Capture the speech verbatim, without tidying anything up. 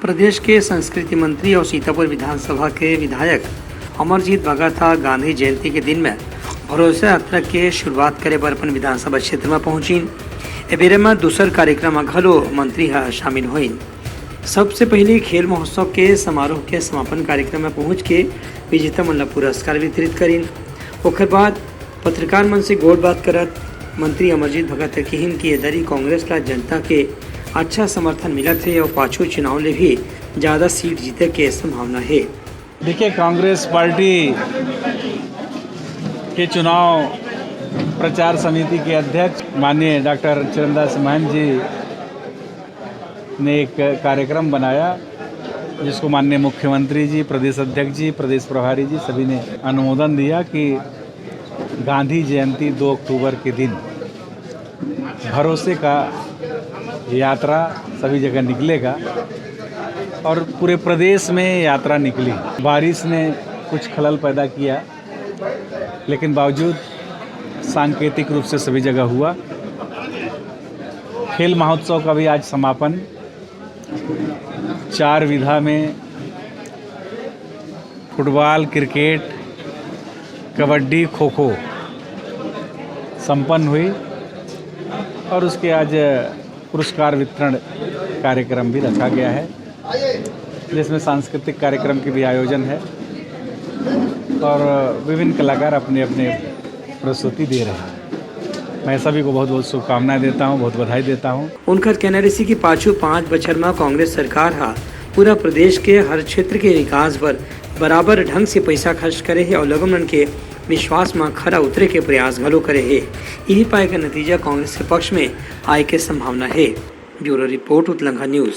प्रदेश के संस्कृति मंत्री अउ सीतापुर विधानसभा के विधायक अमरजीत भगत ह गांधी जयंती के दिन में भरोसा यात्रा के शुरुआत करे बर अपन विधानसभा क्षेत्र में पहुंचिन। ए बेरा में दूसर कार्यक्रम में घलो मंत्री ह शामिल होइन। सबसे पहले खेल महोत्सव के समारोह के समापन कार्यक्रम में पहुंच के विजेता मन ला पुरस्कार वितरित करिन। ओखर बाद पत्रकार मन से गोठ बात करत मंत्री अमरजीत भगत ह किहिन कि ए दरी कांग्रेस ला जनता के अच्छा समर्थन मिलत हे अउ पाछू चुनाव ले भी ज्यादा सीट जीते के संभावना हे। देखिए, कांग्रेस पार्टी के चुनाव प्रचार समिति के अध्यक्ष माननीय डॉक्टर चरणदास महंत जी ने एक कार्यक्रम बनाया, जिसको माननीय मुख्यमंत्री जी, प्रदेश अध्यक्ष जी, प्रदेश प्रभारी जी सभी ने अनुमोदन दिया कि गांधी जयंती दो अक्टूबर के दिन भरोसे का यात्रा सभी जगह निकलेगा और पूरे प्रदेश में यात्रा निकली। बारिश ने कुछ खलल पैदा किया, लेकिन बावजूद सांकेतिक रूप से सभी जगह हुआ। खेल महोत्सव का भी आज समापन चार विधा में फुटबॉल, क्रिकेट, कबड्डी, खो खो संपन्न हुई और उसके आज पुरस्कार वितरण कार्यक्रम भी रखा गया है, जिसमें सांस्कृतिक कार्यक्रम के भी आयोजन है और विभिन्न कलाकार अपने अपने प्रस्तुति दे रहे हैं। मैं सभी को बहुत बहुत शुभकामनाएं देता हूं, बहुत बधाई देता हूं। उनकर कहना रहिसे कि पाछू पांच बछर म कांग्रेस सरकार ह पूरा प्रदेश के हर क्षेत्र के विकास बर बराबर ढंग से पैसा खर्च करे हे अउ लोगन मन के विश्वास म खरा उतरे के प्रयास घलो करे हे। इही पाए के नतीजा कांग्रेस के पक्ष में आए के संभावना हे। Bureau report, Utlangha news.